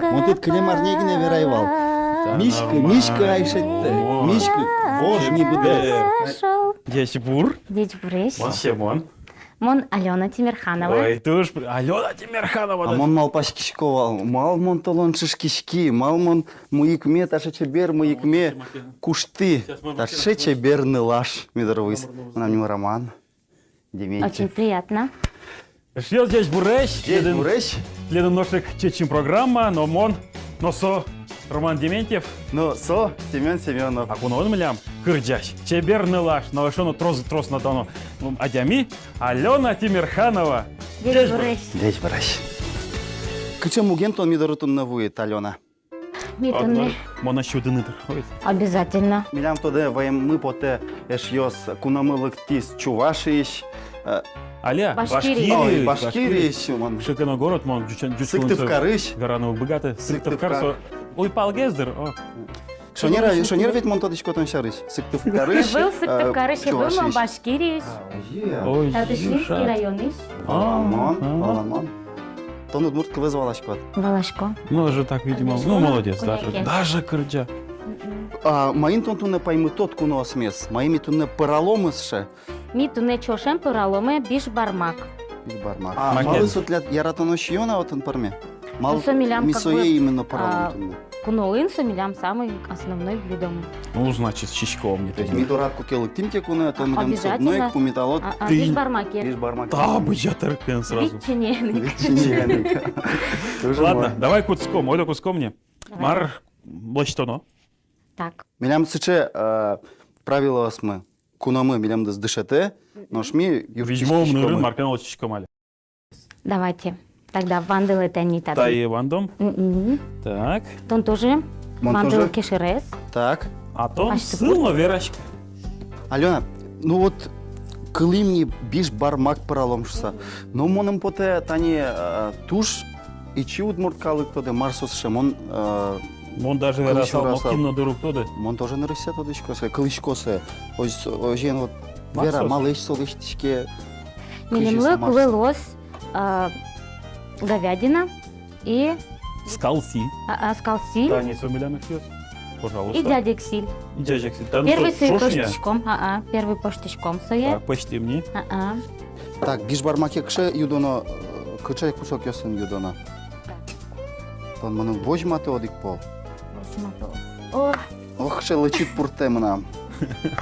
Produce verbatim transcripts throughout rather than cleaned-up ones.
Мон тӥлед кылем арня гинэ верай вал. Да, миськы, нормально. Миськы ай шедьтэ. Мон. Миськы. Вож ми быдэ. Ӟечбур. Ӟечбуресь. Мон Семон. Мон Алёна Тимерханова. Ой, туж пр-, Алёна Тимерханова. А мон малпаськисько вал, мал мон толон чышкиськи, мал мон мыйыкме, таӵе чебер мыйыкме куштӥ. Таӵе чебер нылаш ми доры вуиз. Мынам нимы Роман Дементьев. Очень приятно. Эшъёс, ӟечбуресь. Ӟечбуресь. Тӥледын нош ик «Чечым» программа, но мон, но со Роман Дементьев. Но со Семён Семёнов. А куноын милям кырӟась, чебер нылаш, но эшшо но трос, трос но тано, м, адями, Алёна Тимерханова. Ӟечбуресь. Ӟечбуресь. Кыӵе муген тон ми доры туннэ вуид, Алёна? Ми туннэ. Мон ачид ини дыр. Ой. Обязательно. Милям тодэ ваеммы потэ, эшъёс, куномы лыктӥз Чувашиысь, э, Аля? Башкириысь. Башкириысь. Ой, Башкириысь, мон. Шуке но город, мон ӟуч-, ӟуч кылын со Сыктывкарысь. Вераны уг быгаты. Сыктывкар. Сыктывкар со уйпалгес дыр, о. Шонер, шонер ведь мон тодӥсько тон сярысь. Сыктывкарысь, э, Чувашиысь. Ӧвӧл Сыктывкарысь, ӧвӧл, мон Башкириысь. А, озьы-а. Ой, Татышлинский шат. Районысь. Валамон, а, валамон. Тон удмурт кылэз валаськод? Валасько. Ну, уже так, видимо. Конечно. Ну, молодец, даже, куняке. Даже кырӟа. Мгм. А маин тон туннэ паймытод куноосмес? Маин ми туннэ пӧраломы сыӵе? Ми туннэ ӵошен пӧраломы бишбармак. Бишбармак. А малы со тӥляд яратоно сиён-а отын пӧрме? Малы со милям ми сое именно пӧраломы туннэ? Куноын со милям самый основной блюдомы. Ну, значит, сиськом ни. То есть ми дорад куке лыктӥм ке куное, то милям со одно ик пумиталод. Обязательно. А, а, бишбармаке. Бишбармаке. Та быдӟа тэркын сразу. Вить чиньыен ик. Вить чиньыен ик. Ладно, давай кутском, ойдо кутском ни. Давай. Мар лэсьтоно? Так. Милям сыӵе, э, правилоосмы. Куномы милемдыз дышетэ, нош ми юрттӥськиськомы. Визьмо ум нырын мар ке но лэсьтӥськом али. Давайте. Тогда вандылэ тани татын. Тае вандом. Мгм. Так. Тон тоже. Мон тоже. Вандыл кешырез. Так. А тон сыл но вераськы. Алёна, ну вот кылӥм ни бишбармак пӧралом шуыса. Но мыным потэ, тани, э, туж ичи удмурт калык тодэ, мар со сыӵе, мон, э, мон даже верасал, мон кин но дыр уг тоды. Мон тоже нырысьсэ тодӥсько сое, кылӥсько сое. Озьы, озьыен вот вера, малэсь со лэсьтӥське. Милемлы кулэ луоз, а, говядина и скал сӥль. А, а, скал сӥль. Тани со милям, эшъёс. Пожалуйста. И ӟазег сӥль. И ӟазег сӥль. Первый сое пӧзьтӥськом. А, а, первый пӧзьтӥськом сое. Так, пӧзьтӥм ни. А, а. Так, бишбармаке кыӵе юдоно, э, кыӵе кусокъёсын юдоно? Так. Тон мыным возьматы одӥг пол. Возьмато. О! Ох, кыӵе лэчыт пуртэ мынам.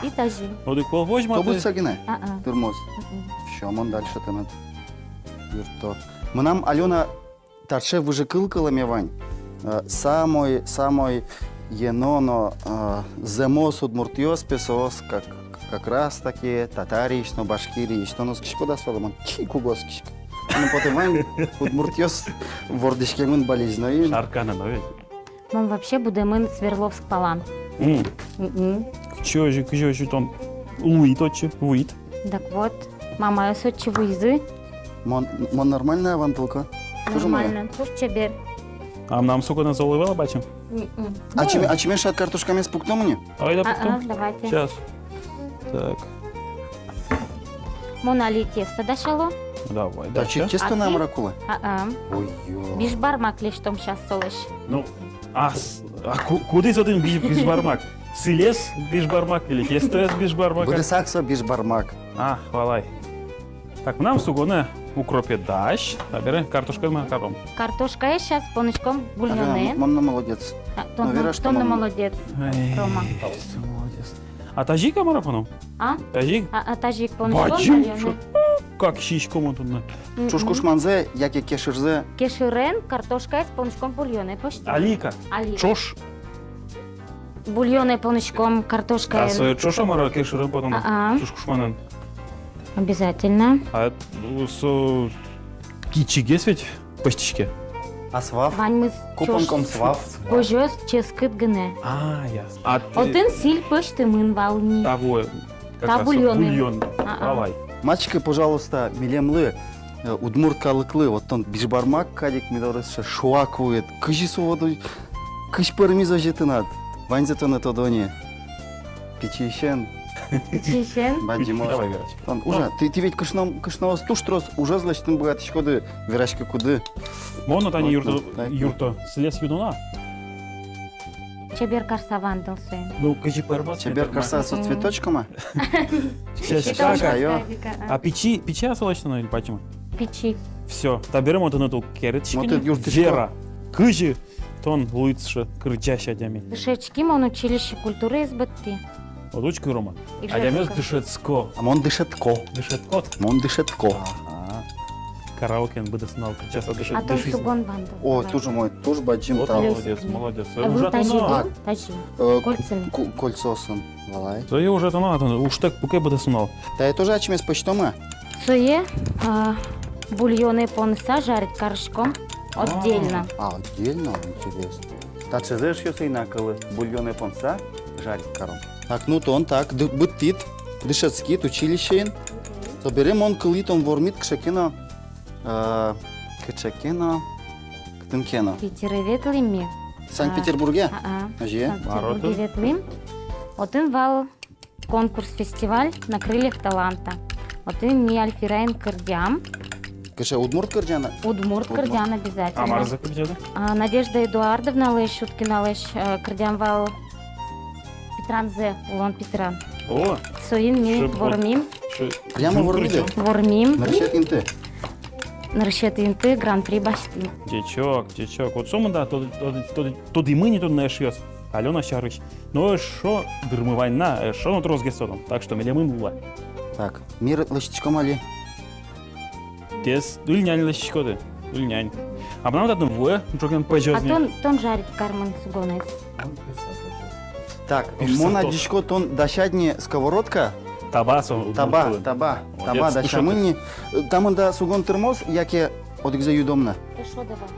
И тазьы. Одӥг пол возьматы. Тобыса гинэ? А-а. Тырмоз. Мгм. Всё, мон дальше тыныд юртто. Мынам, Алёна, таӵе выжыкыл кылэме вань. Э, самой, самой ено но, э, зэмос удмуртъёс, пе, соос как, как раз таки Татариысь но, Башкириысь. Тон оскиськод-а солы? Мон чик уг оскиськы. Мыным потэ, вань удмуртъёс вордӥськемын Балезиноын. Шарканын, но ведь. Мон вообще будэмын Свердловск палан. М. Мгм. Кызьы озьы, кызьы озьы тон луид отчы, вуид? Так вот, мамаос отчы вуизы. Мон, мон нормально-а вандылко? Нормально, туж чебер. А мынам соку но зол ӧвӧл-а, бачым? Мгм. Ачиме, ачиме шат картошкамес пуктом ини? Ойдо пуктом. А-а, давайте. Сейчас. Так. Мон али тесто дасяло. Давай, дася. Тачи тесто но мар-а кулэ? А-а. Ой-ё. Бишбармак лэсьтом сейчас солэсь. Ну, а с-, а ку-, кудӥз отын биш-, бишбармак? Сӥлез бишбармак или тестоез бишбармак? Быдэсак со бишбармак. А, валай. Так, мынам сугонэ укропе дась, табере картошкаен мар каром? Картошкаез сейчас поныськом бульонэ. Ага, мон но молодец. А, тон но, тон но молодец, Рома. Эй, молодец. А тазьы ик-а мар-а поном? А? Тазьы ик? А, а тазьы ик поныськом. Бадӟым бульонэ. Шо-, как сиськом отын на. Мгм. Ӵош кушманзэ яке кешырзэ? Кешырен картошкаез поныськом бульонэ, пӧзьтӥм. Али ик-а? Али. Ӵош. Бульонэ поныськом картошкаен. А сое ӵош-а, мар-а, кешырен потоно? А-а. Ӵош кушманэн. Обязательно. А, ну, со кичигес ведь пӧзьтӥське. А свав? Ваньмыз ӵош. Купонком свав. Пӧзёз ческыт гинэ. А, ясно. А ты... Отын сӥль пӧзьтэмын вал ни. Таво, как раз бульон. Та бульонын. А-а. Давай. Матыськы, пожалуйста, милемлы, э, удмурт калыклы, вот тон бишбармак кадь ик ми доры сыӵе шуак вуид. Кызьы со вот уй-, кызьы пӧрмиз озьы тынад? Ваньзэ тонэ тодо ни. Пичиысен. Кытчысен? Бадӟым. Давай, Верочка. Тон ужа, тӥ, тӥ ведь кышно, кышноос туж трос ужез лэсьтыны быгатӥськоды, вераськыкуды. Мон но тани юртто, юртто, сӥлез юдоно. Чебер карса вандыл соин. Ну, кызьы пӧрмоз, чебер карса со цветочком-а? Чечка. А пичи, пичи-а со лэсьтоно или бадӟым-а? Пичи. Всё, табере мон тыныд уг керетӥськы ни. Вера, кызьы тон луид сыӵе кырӟась адями? Дышетски мон училище культураез быдтӥ. Вот учкы, Рома. Ижевск. Адямиос дышетско. А мон дышетӥсько. Дышетӥськод? Мон дышетӥсько. Ага. Караокен быдэс нунал кырӟаса дышетӥськод. А тон сугон вандыл. О, туж умой, туж бадӟым тау. Вот молодец, молодец. А ужатоно. Тазьы, тазьы. Э, кольцосын. Ку-, кольцосын, валай. Сое ужатоно, а тон ужтэк пуке быдэс нунал. Тае тоже ачмес пӧзьтом-а? Сое, а, бульонэ поныса жарить кариськом отдельно. А, отдельно, интересно. Таӵезэ, эшъёс, ӧй на кылы, бульонэ поныса жарить каром. Так, ну тон так, ды-, быдтӥд, дышетскид училищеын. Собере мон кылӥ, тон вормид кыӵе ке но, э, кыӵе ке но, кытын ке но. Питере ветлӥм ми. Санкт-Петербурге? А, а. Озьы-а? Санкт-Петербурге ветлӥм. Отын вал конкурс, фестиваль «На крыльях таланта». Отын ми Альфираен кырӟам. Кыӵе, удмурт кырӟан-а? Удмурт кырӟан обязательно. А марзэ кырӟады? А, Надежда Эдуардовналэсь, Уткиналэсь, э, кырӟам вал питранзэ, улон питран. О! Соин ми вормим. Прямо вормиды? Вормим. Нырысетӥ инты? Нырысетӥ инты гран-при басьтӥм. Ӟечок, ӟечок. Вот сомында тод-, тод-, тод-, тодӥмы ни туннэ, эшъёс, Алёна сярысь. Но эшшо дырмы вань на, эшшо но тросгес тодом. Так что милемын улэ. Так, мар лэсьтӥськом али? Тӥ ыльнянь лэсьтӥськоды. Ыльнянь. А мынам татын вуэ ӝоген пӧзёз ни. А тон, тон жарить кармын сугонэз. Так, мон адӟисько, тон дасяд ни сковородка. Таба со. Таба, таба, таба дасямын ни. Та мында сугон тырмоз, яке одӥгзэ юдом на? Эшшо давай.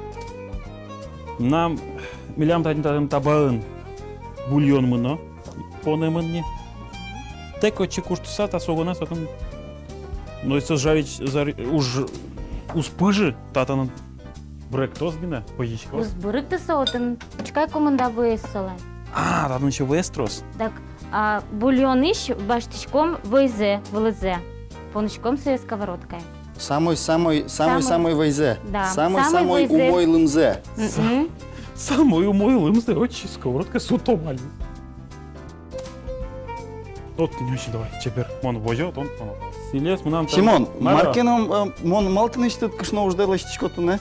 Мынам, милям татын, татын табаын бульон мыно, понэмын ни. Тэк отчы куштыса, та сугонэз отын, но со жарить, жарить, уж, уз пыжы, татын быректоз гинэ, пӧзиськоз. Уз быректы со, отын учкы ай, кумында вӧез солэн. А, татын ещё вӧез трос. Так, а, бульонысь басьтӥськом вӧезэ, вылызэ. Поныськом сое сковородкае. Самой, самой, самой, самой вӧезэ. Да. Самой, самой умой лымзэ. Мгм. Самой умой лымзэ, отчы сковородкае сутом али. Вот, тӥни, давай, чебер. Мон возё, тон, тон. Сӥлез мынам. Симон, мар ке но, э, мон малы тынэсьтыд кышно уждэ лэсьтӥськод туннэ?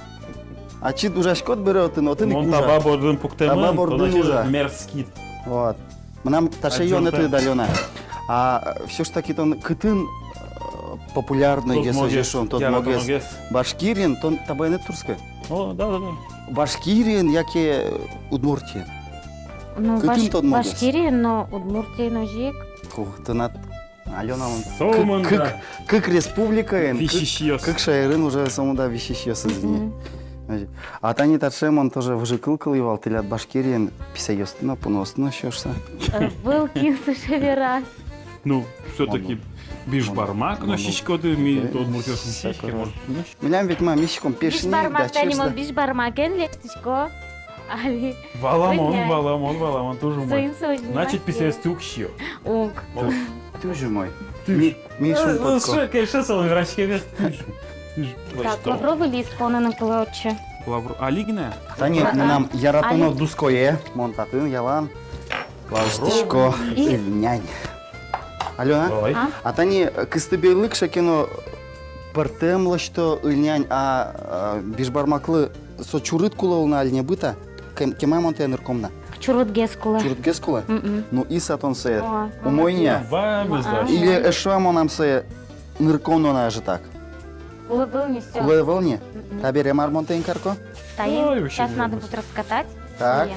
Ачид ужаськод бере отын, отын ик ужа. Мон таба бордын пуктэмын, таба бордын ужа. Мерзкий. Вот. Мынам таӵе юанэд, Алёна. А, э, всё ж таки тон кытын, э, популярнойгес, озьы шуом, тодмогес? Башкириын, тон табаенэд туртскы? О, да, да, да. Башкириын яке Удмуртиын? Ну, кытын тодмогес? Башкириын но, Удмуртиын но озьы ик. Ку, тынад, Алёна, мон кык, кык, кык республикаын, кык, кык шаерын уже сомында висисьёсыз ини. Мгм. А тани таӵе мон тоже выжыкыл кылӥ вал, тӥляд Башкириын писайёсты но, пуныосты но сётыса. Э, вылкин сыӵе вераз. Ну, всё-таки бишбармак но сиськоды, ми удмуртъёс но сиське, может. Милям ведь ма, ми сиськом пешни, бишбармак, да, тани мон бишбармакен лэсьтӥсько. Али. Валамон, валамон, валамон, туж умой. Соин, соин. Значит, писаесты уг сиё. Уг. Туж умой. Туж. Ми, ми шумпотко. Слушай, конечно, солэн вераськемез. Туж. Туж. Так, лавровый лист поныны кулэ отчы. Лавр-, али гинэ? Тани мынам яратоно дуское, мон татын ялан. Лавровый лист. Лэсьтӥсько ыльнянь. Алёна, а тани кыстыбейлы кыӵе ке но пӧртэм лэсьто ыльнянь, а, а, бишбармаклы со чурыт кулэ луыны али небыт-а? Кем-, кема мон тае нырком на? Чурытгес кулэ. Чурытгес кулэ? Мгм. Ну, и со тон сое. О, умой ни-а? Молодец. Ва, мезда. Или эшшо мынам сое нырконо на ӧжытак? Кулэ ӧвӧл ни, всё. Кулэ ӧвӧл ни? Мгм. Табере мар мон таин карко? Таин. Ой, вообще сейчас надо будет раскатать. Так.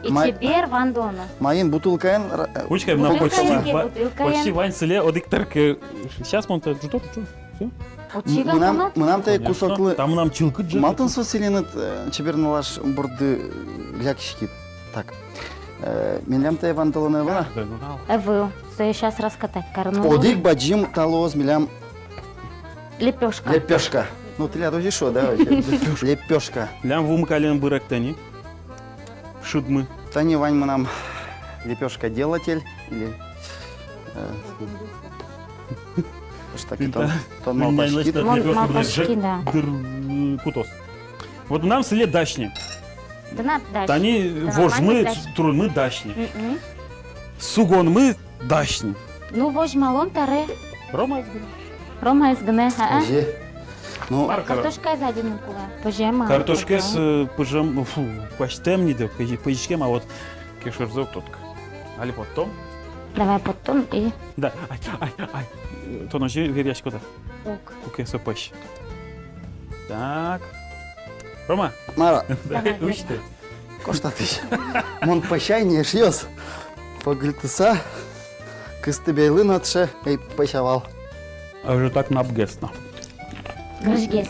И чебер вандоно. Маин бутылкаен ра-, э, учкы ай, мынам бутылкаен, почти ва-, бутылкаен. Почти вань сылэ одӥг тэрке. Сейчас мон тае ӝуто, ӝуто. Всё. Отчы ик мынам, мынам тае кусоклы. Конечно. Там мынам чылкыт ӝӧк. Малы тон со сӥленыд, э, чебер нылаш борды лякиськид? Так. Э, милям тае вандолоно ӧвӧл-а? Ӧвӧл. Сое сейчас раскатать кароно. Одӥг бадӟым та луоз милям лепёшка. Лепёшка. Ну, тӥляд озьы шуо, да, вообще? Лепёшка. Милям вуымы каллен быректэ ни. Шыдмы. Тани вань мынам лепёшкоделатель или, Что так и тон, тон малпаськид. Мон малпаськи, да. Дыр, э, кутоз. Вот мынам сӥле дась ни. Тынад дась. Тани вожмы, турынмы дась ни. Мгм. Сугонмы дась ни. Ну, возьмалом табере. Ромаез гинэ. Ромаез гинэ, а? Озьы. Ну, картошкаез адӟыны кулэ. Пыжем-а? Картошкаез, э, пыжем, фу, куасьтэм ни дыр, пыжи-, пыжиськем, а вот кешырзэ уг тодӥськы. Али поттом? Давай поттом и... Да, ай, ай, ай. Тон озьы веръяськод-а? Ок. Куке со пӧсь. Так. Рома. Мар-а? Давай, давай. Усьты. Кошкатӥсь. Мон пӧсь ай ни, эшъёс. Погыльтыса, кыстыбейлы но таӵе ӧй пӧсь вал. А уже так напгес но. Гырысьгес.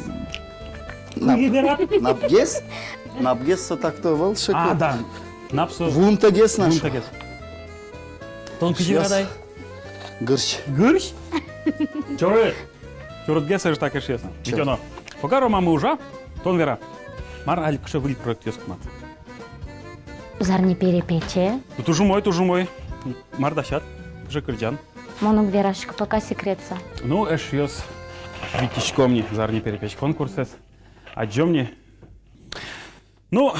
Нап-, напгес? Напгес со так-то ӧвӧл шуо. А, да. Нап со вунтэгес но. Вунтэгес. Тон кызьы верад ай? Гырысь. Гырысь? Чорыт. Чорытгес ӧжытак, эшъёс. Чорыт. Витёно. Пока Ромамы ужа, тон вера. Мар али кыӵе выль проектъёсыд мед? Зарни перепече. Ну, туж умой, туж умой. Мар дасяд? Кыӵе кырӟан? Мон уг вераськы, пока секрет со. Ну, эшъёс, витиськом ни «Зарни перепеч» конкурсэз. Адӟом ни. Ну,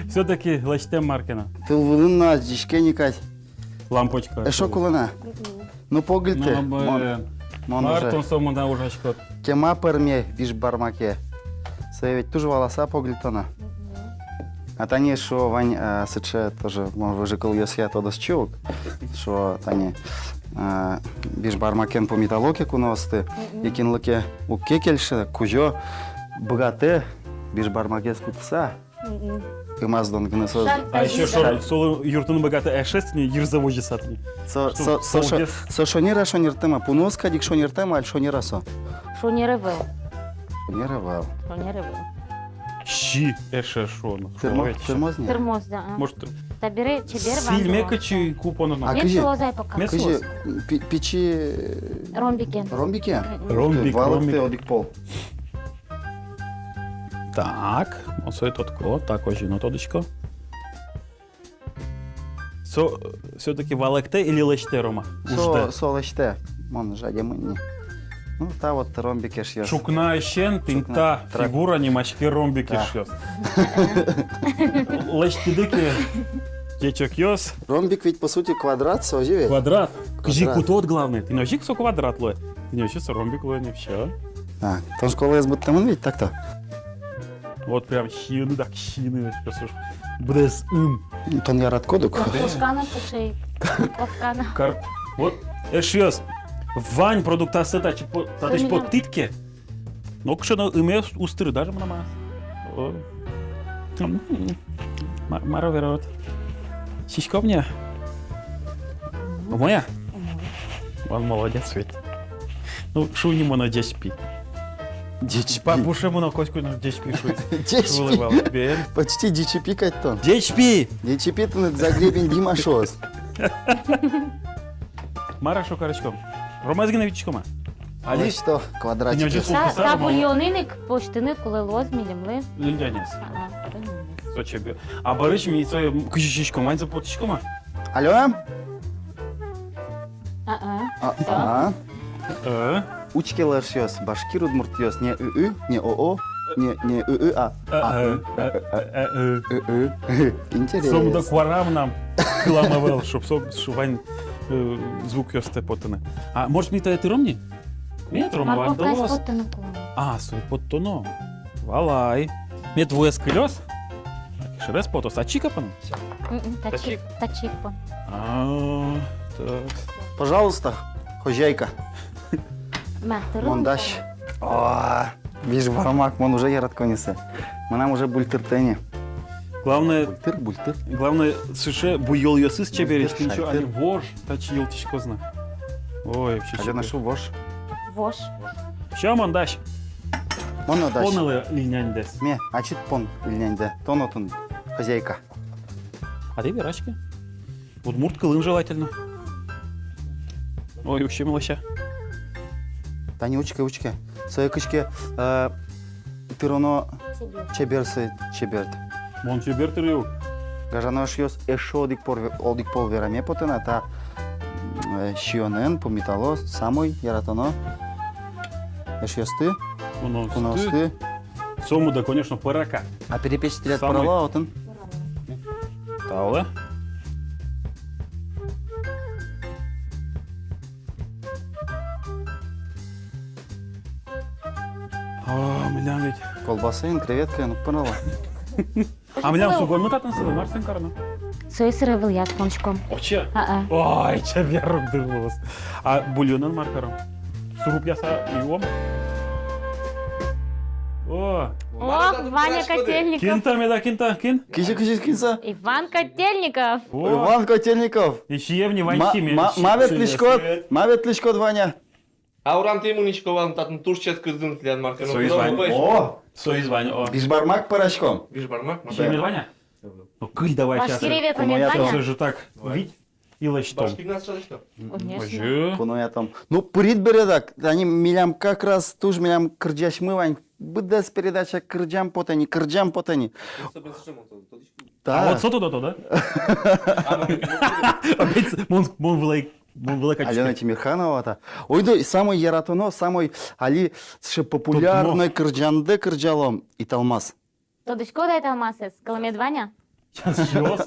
всё-таки лэсьтэм мар ке но. Тыл вылын но адӟиське ни кадь. Лампочка. Эшшо кулэ на. Мгм. Ну, погыльты. Ну, мон, э, мон мар уже. Тон сомында ужаськод. Кема пӧрме виж бармаке. Сое ведь туж валаса погыльтоно. Мгм. А тани шуо вань, а, сыӵе тоже, мон выжыкылъёсъя тодосчи ук. Шуо тани, а, виж бармакен пумитало ке куноосты, мгм, и кинлы ке уг ке кельшы, кузё быгатэ виж бармакез кутыса. Мгм. Ымаз дон гинэ со. Шар. А ещё тазьы шор-, да, солы юрттыны быгатэ эшез тӥни, йырзэ возьыса тӥни. Со, со, со шо-, со шонер-а, шонертэм-а? Пуныос кадь ик шонертэм-а, али шонер-а со? Шонер ӧвӧл. Шонер ӧвӧл. Шонер ӧвӧл. Си эше шуоно. Тырмо-, тырмоз ни? Тырмоз, да, а. Может, табере чебер вандыло. Сӥльме кытчы ку пононо? А мед кызьы, сылоз ай пока. Мед кызьы, сылоз. Пи-, пичи, э, ромбикен. Ромбикен? Мгм. Ромбик, валэктэ ромбик. Одӥг пол. Так, мон сое тодӥсько, так озьы но тодӥсько. Со всё-таки валэктэ или лэсьтэ, Рома? Со, уждэ. Со лэсьтэ. Мон жадемын ни. Ну, та вот ромбик, эшъёс. Ӵукнаысен тӥни та фигура нимаське ромбик, эшъёс. Лэсьтӥды ке, ӟечокъёс. Ромбик ведь, по сути, квадрат, со озьы ведь? Квадрат. Кызьы кутод, главное. Тӥни озьы ик со квадрат луэ. Тӥни озьы со ромбик луэ ни, всё. А, тон школаез быдтэмын ведь, так-то? Вот прям сиыны, так сиыны, просто уж быдэс ым. Тон яратӥськод ук. Картошка но сыӵе. Картошка но. Кар-, вот, эшъёс, вань продуктъёссэ татчы по-, татысь поттӥд ке, нокыӵе но ыме уз тыры, даже мынам-а. О. М, ма-, мар верад. Сиськом ни. Умой-а? Умой. Вань, молодец ведь. Ну, шуи ни мон ӟеч пи. Ӟеч пи. Бабуше мон котьку но ӟеч пи шуи. Ӟеч пи. Шуылы вал. Бен. Почти ӟеч пи кадь тон. Ӟеч пи! Ӟеч пи тыныд Загребин Дима шуоз. Мар-а шуо кариськом? Ромаез гинэ витиськом-а? Али что, квадратик. Тӥни озьы со, со бульонын ик пӧзьтыны кулэ луоз милемлы. Льдянез. А, а. Со чебер. А барысь ми сое кызьы сиськом, ваньзэ поттӥськом-а? Алло? А-а. А-а. Э? Учкелэ, эшъёс, башкир удмуртъёс, не ы-ы, не о-о, не, не ы-ы, а а-ы. А-а. Э-э. Э-э. Интересно. Сомында куара мынам кылам ӧвӧл, шуо, со, шуо вань, э, звукъёстэ поттыны. А может, ми тае тыром ни? Мед Рома вандылоз. Морковкаез поттоно кулэ. А, сое поттоно. Валай. Мед вуэз кылёз. Шырез потоз. Татчы ик-а поном? Мгм, татчы ик. Татчы ик. Татчы ик пон. А, так. Пожалуйста, хозяйка. Ма, тыры. Мон дась. О, виж бармак, мон уже яратӥсько ни сое. Мынам уже бульдыртэ ни. Главное, бульдыр, бульдыр. Главное, сыӵе буёлъёсыз чебересь, бульдыр, тӥни ӵо, шайтыр. Али вож татчы йылтӥськоз на. Ой, вообще. Алёна, супер. Шу вож. Вож. Всё, мон дась. Мон но дась. Понэлэ ильняньдэс. Ме, ачид пон ильняньдэ. Тон отын хозяйка. А тӥ вераське. Удмурт кылын желательно. Ой, уксё милося. Тани учке, учке. Сое кызьы ке, э, тыроно чебер. Чебер сое, чеберд. Мон чебер тыръю. Гажано эшъёс, эшшо одӥг пол ве-, одӥг пол вераме потэ на та, э, сиёнэн, пумитало самой яратоно эшъёсты, куноосты. Куноосты. Сомында, конечно, пӧрака. А перепеч тӥляд пӧрало-а отын? Тау. О, милям ведь. Колбасаен, креветкаен уг пӧрало. А милям сугонмы татын сылэ, мар соин кароно? Сое сыӵе вылъяз понӥськом. Отчы? А-а. Ой, чебер ук дыр луоз. А бульонэн мар каром? Шурупъяса юом? О! О, Ваня Котельников. Кин та меда, кин та, кин? Кызьы, кызьы, кин со? Иван Котельников. О! Иван Котельников. И сием ни Вань симе. Ма, ма ветлӥськод, ма ветлӥськод, Ваня? А урамтӥ мынӥсько вал, татын туж ческыт зын тӥляд мар ке но. Соиз вань. О! Соиз вань, о. Бишбармак пӧраськом. Бишбармак, мар. Сиемед вань-а? Ну, кыль давай сейчас. Башкириез куноятом. Всё же так, вить и лэсьтом. Башкирнас шалышто. Конечно. Озьы. Куноятом. Ну, пырид бере дак, тани милям как раз туж милям кырӟасьмы вань, быдэс передача кырӟам потэ ни, кырӟам потэ ни. Особенно с чем он тут, тут ещё. Да. А вот со туда, туда. А, ну, Опять мон, мон вылай, мон вылай качка. Алёна Тимирханова та. Ойдо, самой яратоно, самой али сыӵе популярной кырӟандэ кырӟалом, «Италмас». Тодӥськод-а «Италмасэз»? Кылэмед вань-а? Сейчас, сейчас.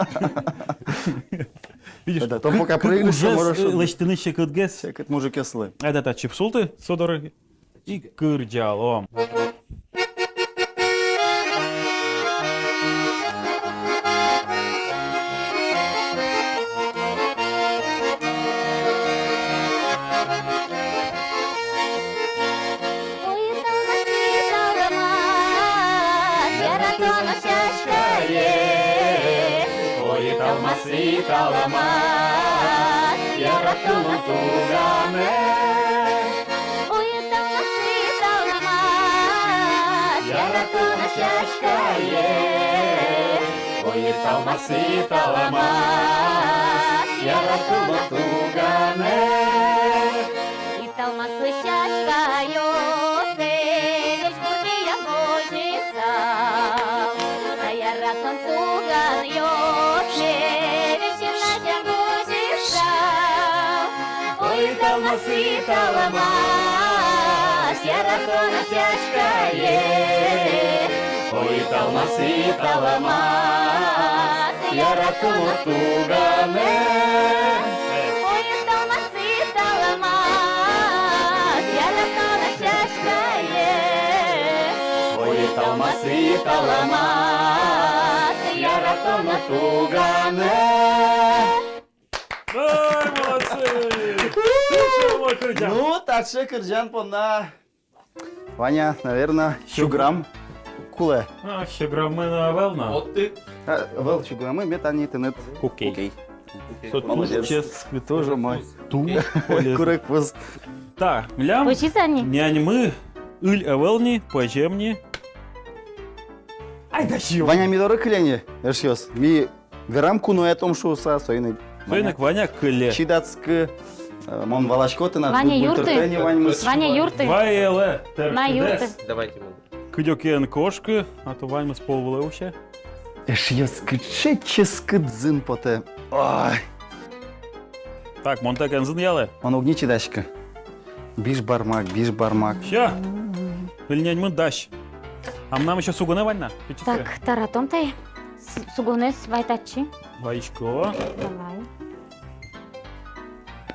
Видишь, да, там кы-, пока кы-, проигрыш, уже можешь с-, э, лэсьтыны секытгес. Секыт мужикъёслы. Айда татчы псулты со доры. И кырӟалом. Ой, италмас, италмас, яратоно сяськае. Ой, италмас, италмас, яратоно туганэ. Ой, италмас, италмас, яратоно сяськае. Ой, италмас, италмас, яратоно туганэ. Италмаслы сяськаёсыз весь гуртъя возьысал. Та яратон туганъёсыз весь синазэ возьысал. Ой, италмас, италмас, яратоно сяськае. Ой, италмас, италмас, яратоно туганэ. Ой, италмас, италмас, яратоно сяськае. Ой, италмас, италмас, яратоно туганэ. Ой, молодцы! Слушай, мой кырӟан. Ну, таӵе кырӟан понна, Ваня, наверно, сю грамм кулэ. А, сю граммы но ӧвӧл на. Вот ты. А, ӧвӧл сю граммы, мед тани тыныд. Куке. Куке. Со туж ческыт. Тоже мой. Туж полезно. Курегпуз. Та, милям няньмы ыль ӧвӧл ни, пӧзем ни. Айда сиём. Ваня, ми доры кыле ни, эшъёс. Ми верам, куноятом шуыса, соин ик. Соин ик Ваня кыле. Чидатскы, э, мон валасько, тынад Ваня юртты. Ваня юртты. Ваня юртты. Ваелэ, на юртты. Давайте, мон. Кыдёке эн кошкы, а то ваньмыз пол вылэ усе. Эшъёс, кыӵе ческыт зын потэ. Ой. Так, мон тэк эн зынъялэ. Мон уг ни чидаськы. Бишбармак, бишбармак. Всё. Ыльняньмы дась. А мынам ещё сугонэ вань на. Так, таратом тае. С-, сугонэз вай татчы. Вайисько. Давай.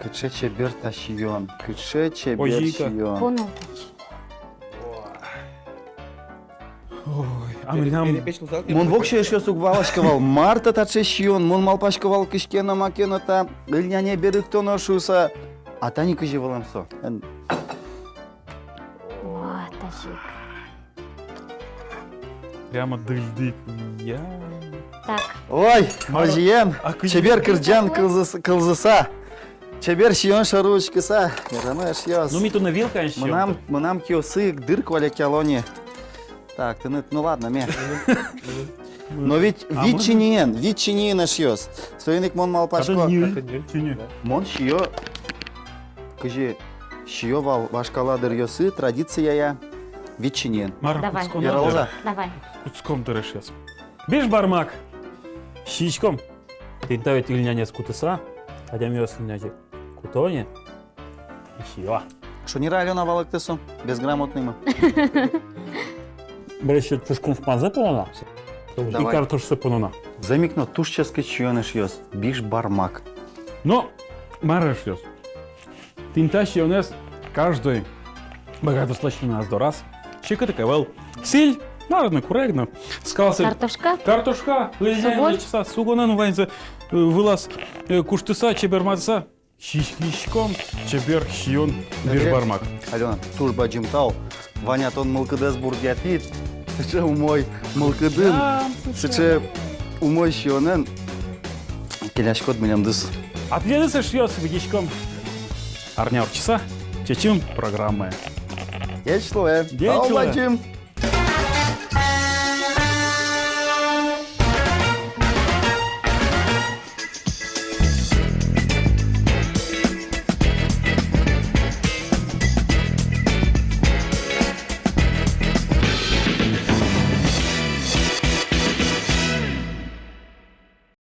Кыӵе чебер та сиён, кыӵе чебер сиён. Поно татчы. Ой, а милям... Мон воксё, эшъёс, уг валаськы вал, мар та таӵе сиён, мон малпасько вал, кызь ке но, ма ке но та ыльнянь берыктоно шуыса, а тани кызьы вылэм со. Эн- О, тазьы ик. Прямо дыльдык. Я. Так. Ой, озьыен, а кызьы чебер кырӟан кылзыс-, кылзыса. Чебер сиён шоры учкыса, верано, эшъёс. Ну, ми туннэ вилкаен сиём. Мынам, мынам киосы ик дыр куалекъяло ни. Так, тыныд, ну ладно, ме. Но вить, а вить чиньыен, вить чиньыен, эшъёс. Соин ик мон малпасько. Татын ньыль чиньы. Мон сиё, кызьы сиё вал вашкала дыръёсы, традицияя, вить чиньыен. Мар, давай. Кутском дыр. Яралоз-а? Давай. Кутском дыр, эшъёс. Бишбармак. Сиськом. Тӥни та ведь ыльнянез кутыса, адямиос ыльнянез куто ни. Сиё. Шонер-а, Алёна, валэктэ со? Безграмотный мы. Бере сыӵе тушкынскмазэ понона. Давай. И картошкасэ понона. Зэм ик но туж ческыт сиён, эшъёс. Бишбармак. Но, мар, эшъёс. Тӥни та сиёнэз каждой быгатоз лэсьтыны ас дораз. Секыт ик ӧвӧл. Сӥль, наверно, курег но. Скал сӥль. Картошка? Картошка. Сугон? Лэзьыса, сугонэн ваньзэ, э, вылаз, э, куштыса, чеберматыса. Сиськиськом, чебер сиён, бишбармак. Алёна, туж бадӟым тау. Ваня, тон мылкыдэз бурдъятӥд. Сыӵе умой мылкыдын, сыӵе умой сиёнэн келяськод милемдыз. А тӥледыз, эшъёс, витиськом арня ортчыса «Чечым» программае. Ӟеч луэ. Ӟеч луэ. Тау бадӟым.